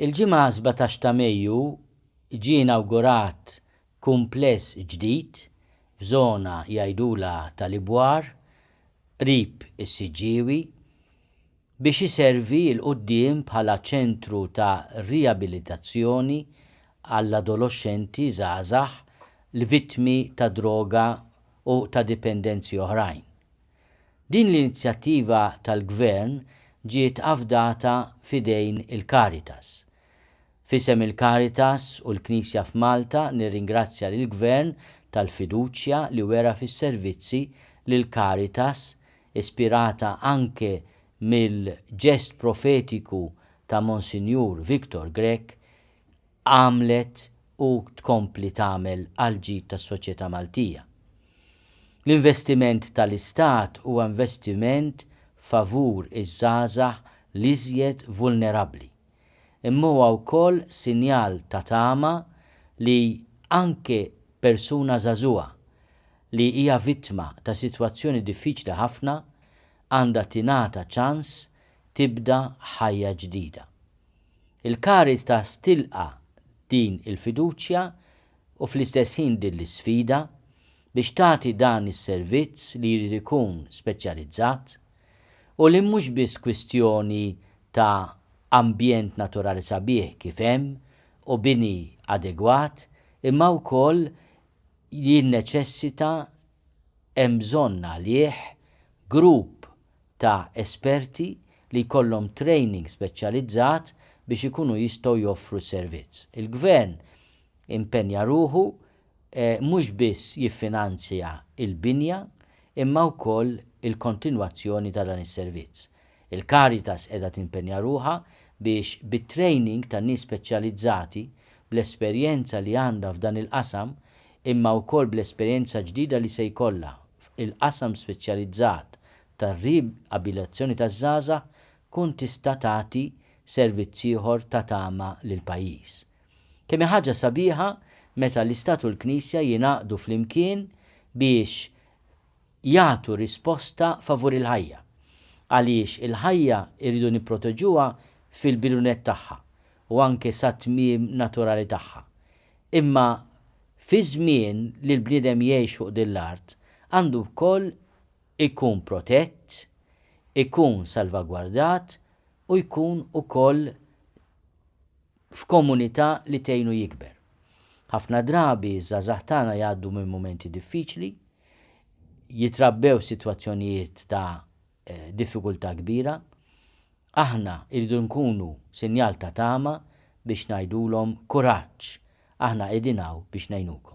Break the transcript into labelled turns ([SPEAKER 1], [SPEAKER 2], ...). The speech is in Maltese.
[SPEAKER 1] Il-Ġimgħa 17 ta' Mejju ġie inawgurat kumpless ġdid f'żona jgħidulha tal-Ibwar, qrib is-Siġġiewi, biex iservi 'l quddiem bħala ċentru ta' riabilitazzjoni għall-adoloxxenti żgħażagħ li vittmi ta' droga u ta' dipendenzi oħrajn. Din l-inizjattiva tal-Gvern ġiet afdata f'idejn il-Caritas. F'isem il-Caritas u l-Knisja f'Malta nirringrazzja lill-Gvern tal-fiduċja li wera fis-servizzi li l-Caritas, ispirata anke mill-ġest profetiku ta' Monsinjur Victor Grech, għamlet u tkompli tagħmel għall-ġid tas-soċjetà Maltija. L-investiment tal-Istat huwa investiment favur iż-żgħażagħ l-iżjed vulnerabbli. Imma huwa wkoll sinjal ta' tama li anke persuna żagħżugħa li hija vittma ta' sitwazzjoni diffiċli ħafna għandha tingħata ċans tibda ħajja ġdida. Il-Caritas tilqa' din il-fiduċja u fl-istess ħin din l-isfida biex tagħti dan is-servizz li jrid ikun speċjalizzat u li mhux biss kwistjoni ta' ambjent naturali sabiħ kif hemm u bini adegwat imma wkoll jinneċessita hemm bżonn għalih grupp ta' esperti li jkollhom training speċjalizzat biex ikunu jistgħu joffru s-servizz. Il-Gvern impenja ruħu mhux biss jiffinanzja l-binja imma wkoll il-kontinwazzjoni ta' dan is-servizz. Il-Caritas qiegħda timpenja ruħha biex bit-training ta' nies speċjalizzati, bl-esperjenza li għandha f'dan il-qasam imma wkoll bl-esperjenza ġdida li se jkollha f'il-qasam speċjalizzat tar-riabilitazzjoni taż-żgħażagħ tkun tista' tagħti servizz ieħor ta' tama lill-pajjiż. Kemm hi ħaġa sabiħa meta l-Istat u l-Knisja jingħaqdu flimkien biex jagħtu risposta favur il-ħajja. Għaliex il-ħajja rridu nipproteġuha fil-bidu nett tagħha u anke sat-tmiem naturali tagħha. Imma fiż-żmien li l-bniedem jgħix fuq din l-art għandu wkoll ikun protett, ikun salvagwardat u jkun ukoll f'komunità li tgħinu jikber. Ħafna drabi ż-żgħażagħ tagħna jgħaddu minn mumenti diffiċli, jitrabbew f'sitwazzjonijiet ta' diffikultà kbira. Aħna rridu nkunu sinjal ta' tama biex ngħidulhom kuraġġ, aħna qegħdin hawn biex ngħinukom.